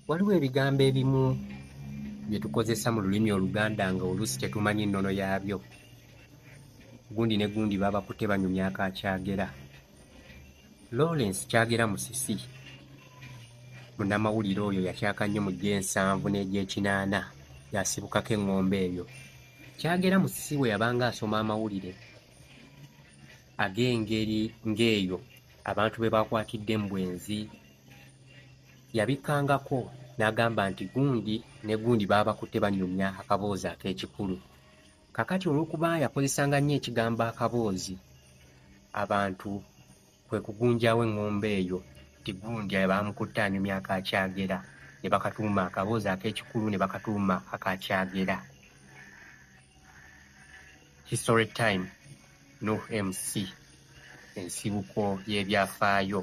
Waliwo ebigambo ebimu bye tukozesa mu lulimi Oluganda nga oluusi tetumanyi nnono yaabyo. Gundi ne gundi babakutte banyumya aka Kyagera. Lawrence Kyagera Musisi, munnamawulire oyo yakyaka nnyo mu gy'ensanvu n'egy'ekinaana, y'asibukako eŋŋombo eyo. Kyagera Musisi bwe yabanga asoma amawulire ag'engeri ng'eyo abantu be bakwatidde mu bwenzi, yabikkangako n'agamba nti gundi ne gundi baabakutte banyumya akaboozi ak'ekikulu. Kaakati olw'okuba yakozesanga nnyo ekigambo akaboozi, abantu kwe kugunjaawo eŋŋombo eyo nti gundi baamukutte anyumya aka Kyagera, ne bakatuuma akaboozi ak'ekikulu ne bakatuuma aka Kyagera. History Time, Nuh MC, ensibuko y'ebyafaayo.